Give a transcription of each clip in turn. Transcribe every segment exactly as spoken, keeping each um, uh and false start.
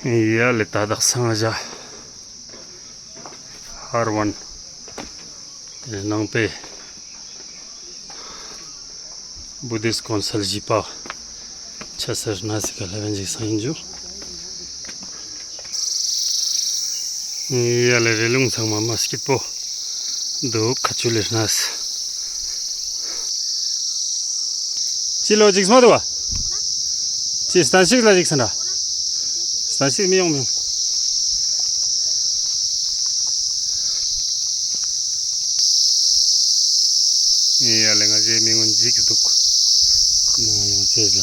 ཡ་ལེ་ད་དག་སང་ང་ཞ་ཧར་ཝན་ནང་པའི་བུ་དིས་ཀོན་སལ་ཞི་པ་ཆ་སར་ན་སི་ཀ་ལེ་བན་ཅིག་སང་ཨིན་ཇུ། ཡ་ལེ་རི་ལུང་ཚང་མ་མ་སྐྱིད་པོ་འདུག། ཁ་ཆུ་ལེ་ན་སི་ཅི་ལོ་ཅིག་སྨ་འདུག་བ། ཅི་སྟན་ཞིག་ལ་ཅིག་སན་ར། སྟན་ཞིག་མི་ཡོང་མི་ཡོང་། ཡ་ལེ་ང་ཞའི་མི་ངོན་འཇིགས་འདུག། ང་ཡོང་ཅེས་ལ།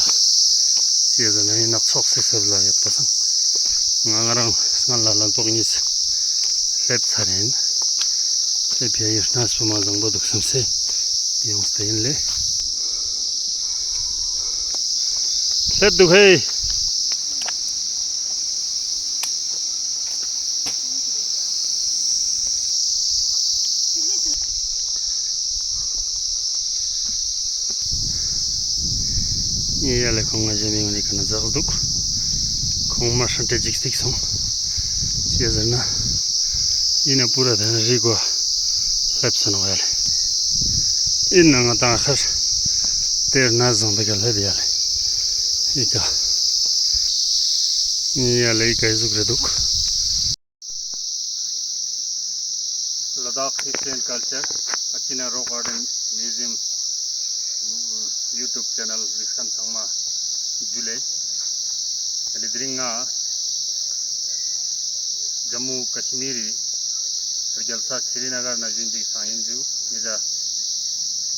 ཅེས་ཟེར་ན་ཡིན་ནག་ཚོགས་སི་སེབ་ལ་ཡོད་པ་སང་། ང་ང་རང་སྔན་ལ་ལ་ཚོགས་གཉིས་སླེབས་ཚར་ཡིན། སླེབས་ཡ་ཡིན་ན་སྤུ་མ་བཟང་པོ་འདུག་བསམ་སེ་ཡོང་སྟེ་ཡིན་ལེ། སླེབས་འདུག་ཧེ། ཡ་ལེ་ཁོང་ང་ཞེ་མི་ངོ་ནི་ཀ་ན་ཛག་འདུག། ཁོང་མ་ཧྲན་ཏེ་འཇིགས་སྟེ་སོང་། ཅི་ཟེར་ན། ཡིན་ན་པུ་ར་ད་ན་རི་གོ་སླེབས་སོང་ནོག་ཡ་ལེ། ཡིན་ན་ང་ཏང་ཁར་དེར་ན་བཟང་པའི་ཀ་སླེབས་ཡ་ལེ། ཨི་ཀ། ཡ་ལེ་ཨི་ཀ་ཨི་ཟུག་རེ་འདུག། Ladakh History and Culture, Achina Rock Garden Museum YouTube channel གཟིགས་མཁན་ཚང་མ་ཇུ་ལེ། ཨ་ནི་དེ་རིང་ང་ཇམ་མུ་ཀ་ཤི་མིར་རི་རྒྱལ་ས་སྲི་ནཱ་གར་ན་བཞུགས་ཅིག་སང་ཡིན་ཇུ། ཉེ་ཞ་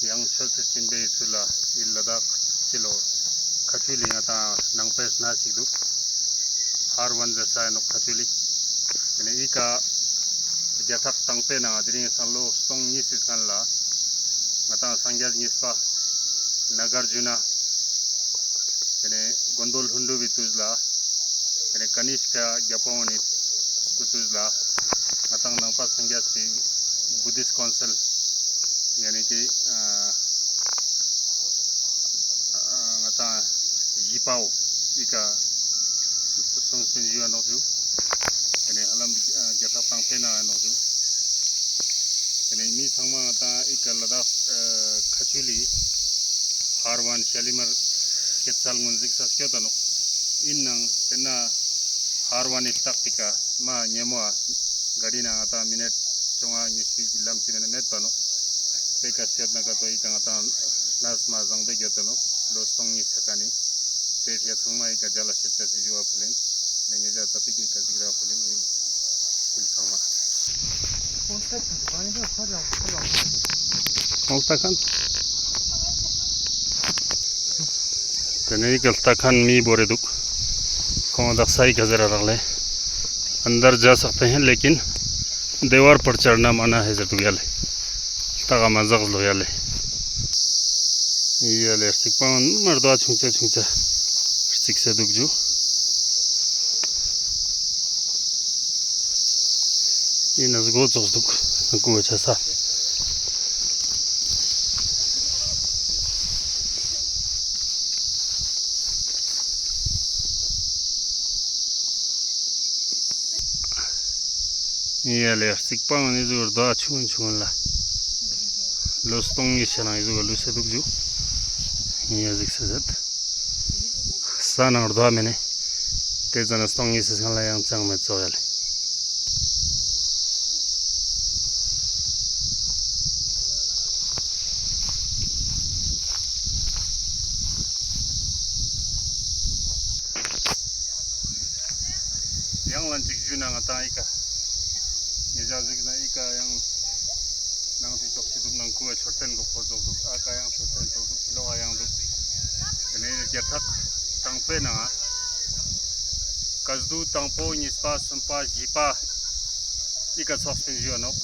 ཡང་ཆོས་སུ་སྦྱིན་པའི་ཚུལ་ལ་ཨི་ལ་དྭགས་སྤྱི་ལོ་ཁ་ཆུ་ལི་ང་ཏང་ནང་པའི་སྣ་ཞིག་འདུག། ཧར་ཝན་ཟེར་ས་ཡིན་ནོག་ཁ་ཆུ་ལི། དེ་ནས་ཨི་ཀ་བརྒྱ་ཕྲག་དང་པོའི་ནང་དེ་རིང་སང་ལོ་སྟོང་གཉིས་སི་སྔན་ལ་ང་ཏང་སངས་རྒྱས་གཉིས་པ་ནཱ་གར་ཇུ་ན། དེ་ནས་མགོན་པོ་ཀླུ་སྒྲུབ་པའི་དུས་ལ། དེ་ནས་ཀ་ནིཤ་ཀ་རྒྱལ་པོ་ནི་སྐུ་དུས་ལ། ང་ཏང་ནང་པ་སངས་རྒྱས་སི་བུ་དིས་ཀོན་སལ་ཡ་ནི་ཀི་ཨ་ཨ་ང་ཏང་བཞི་པའོ་ཨི་ཀ་སུངས་པིན་ཞུ་ཡ་ནོག་ཞུ། དེ་ནས་ཧ་ལམ་བརྒྱ་ཕྲག་དང་པོའི་ནང་ཡ་ནོག་ཞུ། དེ་ནས་མི་ཚང་མ་ང་ཏང་ཨི་ཀ་ལ་དྭགས་ཁ་ཆུ་ལི་ཧར་ཝན་ཤ་ལི་མར་སྐྱེད་ཚལ་ངོས་འཛིན་ས་སྐྱོད་ད་ནོག། ཡིན་ནང་དེ་ན་ཧར་ཝན་ནི་ལྟག་པའི་ཀ་མ་ཉེ་མོ་ཨ་ག་རི་ན་ང་ཏང་མི་ནཊ་བཅོ་ལྔ་ཉི་ཤུ་ལམ་ཅི་མེད་ན་མེད་པ་ནོག། དེ་ཀ་སྐྱོད་ན་ཀ་ཏོ་ཨི་ཀ་ང་ཏང་ལས་མ་བཟང་པོ་སྐྱོད་ད་ནོག་ལོ་སྟོང་གཉིས་ཆ་ཀ་ནི། དེ་ཕྱི་ཚང་མ་ཨི་ཀ་མཇལ་ལ་ཤེད་ཆ་སི་ཞུ་བ་ཕུལ་ལེན། ནས་ཉེ་ཞ་ཙ་པིག་ཨི་ཀ་གཟིགས་ར་ཕུལ་ལེན་ཨི་ཕུལ་ཚང་མ། ཁོང་ལྟ་མཁན། དེ་ནས་ཨི་ཀ་ལྟ་མཁན་མི་བོ་རེ་འདུག། ཁོང་དག་ས་ཨི་ཀ་ཟེར་ར་རག་ལེ། اندر جا سکتے ہیں لیکن دیوار پر چڑھنا منع ہے ཟེར་འདུག་ཡ་ལེ། ལྟ་ག་མ་ཟག་ལོ་ཡ་ལེ། ཡ་ལེ་རྩིག་པ་མར་དོ་ཆུང་ཆ་ཆུང་ཆ་རྩིག་སེ་འདུག་ཇུ། ཡིན་ན་སྒོ་ཙོགས་འདུག་ནང་ཁུ་བ་ཆ་ས། ཡ་ལེ་རྩིག་པ་ནི་ཟུར་དོ་ཆུང་ཆུང་ལ། ལོ་སྟོང་གཉིས་ཆ་ནང་ཡི་ཟུར་ལུས་སེ་འདུག་ཇུ། ཡ་གཟིགས་སེ་ཟེར། ས་ནང་རྡོ་མེ་ནེ། དེ་ཙ་ན་སྟོང་ཉིས་སི་སྔ་ལ་ཡང་ཅང་མེད་ཙོག་ཡ་ལེ། ཡང་ལན་ཅིག་ཞུས་ན་ང་ཏང་ཨི་ཀ་ཉེ་ཞ་གཟིགས་ན་ཨི་ཀ་ཡང་ནང་དུ་ཙོགས་ཤིག་འདུག། ནང་ཁུ་བ་མཆོད་རྟེན་གོག་པོ་ཙོགས་འདུག། ཨ་ཀ་ཡང་མཆོད་རྟེན་ཙོགས་འདུག། ཕི་ལོག་ག་ཡང་འདུག། དེ་ནས་བརྒྱ་ཕྲག་དང་པོའི་ནང་ཀ་ཟུ་དང་པོ་གཉིས་པ་གསུམ་པ་བཞི་པ་ཨི་ཀ་ཚོགས་པིན་ཞུ་ཡ་ནོག།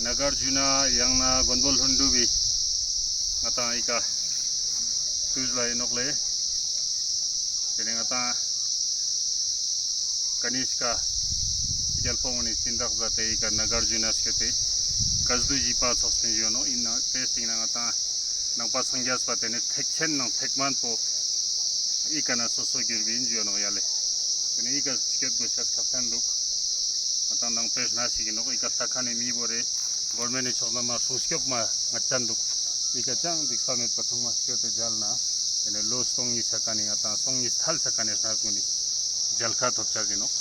ནཱ་གར་ཇུ་ན་ཡང་ན་མགོན་པོ་ཀླུ་སྒྲུབ་པའི་ང་ཏང་ཨི་ཀ་དུས་ལ་ཡིན་ནོག་ལེ། དེ་ནས་ང་ཏང་ཀ་ནིཤ་ཀ་རྒྱལ་པོ་ངོ་ནི་སྦྱིན་བདག་མཛད་དེ་ཨི་ཀ་ནཱ་གར་ཇུ་ན་སྐྱོད་དེ་ཀ་ཟུ་བཞི་པ་ཚོགས་པིན་ཞུ་ཡ་ནོག། ཡིན་ན་དེ་སྟིང་ན་ང་ཏང་ནང་པ་སངས་རྒྱས་པ་དེ་ནས་ཐེག་ཆེན་ནང་ཐེག་དམན་པོ་ཨི་ཀ་ན་སོ་སོ་གྱུར་པིན་ཞུ་ཡ་ནོག་ཡ་ལེ། ཏེ་ནེ་འི་ཀ་སྐྱོད་དགོས་ཤེས་ཆགས་ཏེ་དུག། ང་དང་ནང་པའི་ནང་ཞིག་ཨིན་ནོག། འི་ཀ་ལྟ་ཁན་ནི་མི་བོ་རེ་གོར་མེན་ནི་ཕྱོགས་ནེ་མ་སྲུང་སྐྱོབ་མ་ང་ཅན་དུག། འི་ཀ་ཅང་འགྲིག་པ་མེད་པ་ཚང་མ་སྐྱོད་དེ་མཇལ་ན། ཏེ་ནེ་ལོ་སྟོང་གཉིས་ཆ་ཁན་ནི་ང་དང་སྟོང་གཉིས་ཐལ་ཆ་ཁན་ནི་ནང་ངུན་ནི་མཇལ་ཁ་ཐོབ་ཆ་ཨིན་ནོག།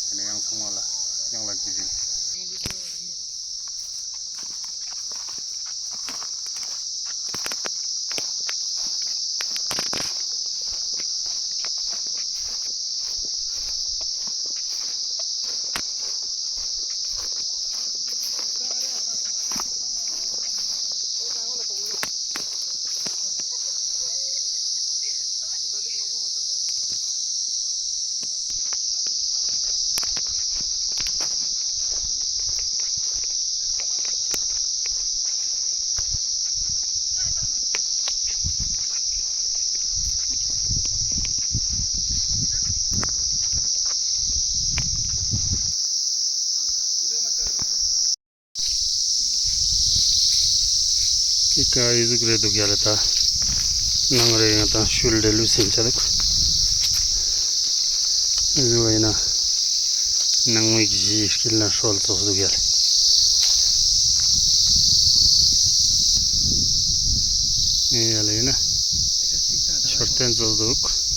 ཏེ་ནེ་ཡང་ཚང་མ་ལ་ཡང་ལ་ཇུ་ཞུ། འི་ཀ་འི་ཟུག་རེ་དུག་ཡ་ལེ། ཏ་ནང་རེ་ཡང་ཏ་ཤུལ་རེ་ལུས་སེམས་ཆ་དུག། འི་ཟུག་ཨིན་ན་ནང་མིག་བཞི་དཀྱིལ་ན་སྲོལ་ཙོགས་དུག་ཡ་ལེ། ཨེ་ཡ་ལེ་ཨིན་ན་མཆོད་རྟེན་ཙོགས་དུག།